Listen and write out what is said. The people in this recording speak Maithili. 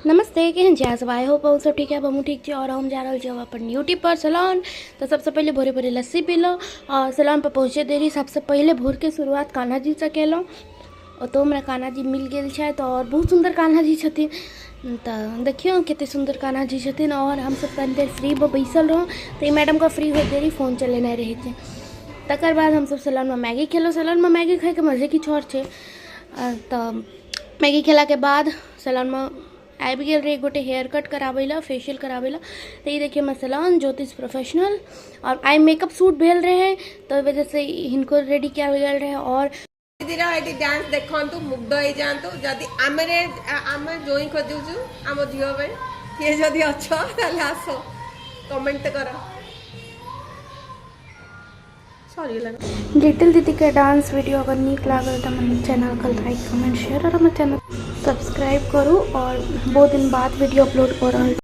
नमस्ते, केहन छी अहाँ सब? I hope अहूँ सब ठीक है, हमहूँ ठीक छी। और हम जा रहल छी अपन ड्यूटी पर सलोन। तऽ सबसँ पहिले भोरे भोरे लस्सी पीलहुँ और सलोन पर पहुँचे देरी सबसँ पहिले भोरके शुरुआत कान्हा जीसँ केलहुँ। ओतौ हमरा कान्हा जी मिल गेल छथि और बहुत सुन्दर कान्हा जी छथिन। तऽ देखियौ कते सुन्दर कान्हा जी छथिन। और हमसब कनि देर फ्री भऽ बैसल रहौं तऽ ई मैडमके फ्री होइत देरी फोन चलेनाइ रहै छै। तकर बाद हमसब सलोनमे मैगी खेलहुँ। सलोनमे मैगी खाइके मजे किछु आओर छै। तऽ मैगी खेलाके बाद सलोनमे आबि गेल रहै एक गोटे हेयर कट कराबै लए, फेशियल कराबै लए। तऽ ई देखियौ हमर सलोन ज्योतिष प्रोफेशनल। आओर आइ मेकअप शूट भेल रहै तऽ ओहि वजहसँ हिनको रेडी कयल गेल रहै। आओर ଦିଦିର ଏଠି ଡ୍ୟାନ୍ସ ଦେଖନ୍ତୁ, ମୁଗ୍ଧ ହେଇଯାଆନ୍ତୁ। ଯଦି ଆମେ ଆମେ ଜୋଇଁ ଖୋଜୁଛୁ ଆମ ଝିଅ ପାଇଁ, କିଏ ଯଦି ଅଛ ତାହେଲେ ଆସ, କମେଣ୍ଟ କର। ସରିଗଲା। लिटिल दीदी के डांस वीडियो अगर नीक लागल तऽ हमर चैनल के लाइक, कमेंट, शेयर और हमर चैनल सब्सक्राइब करू। और बहुत दिन बाद वीडियो अपलोड कऽ रहल छी।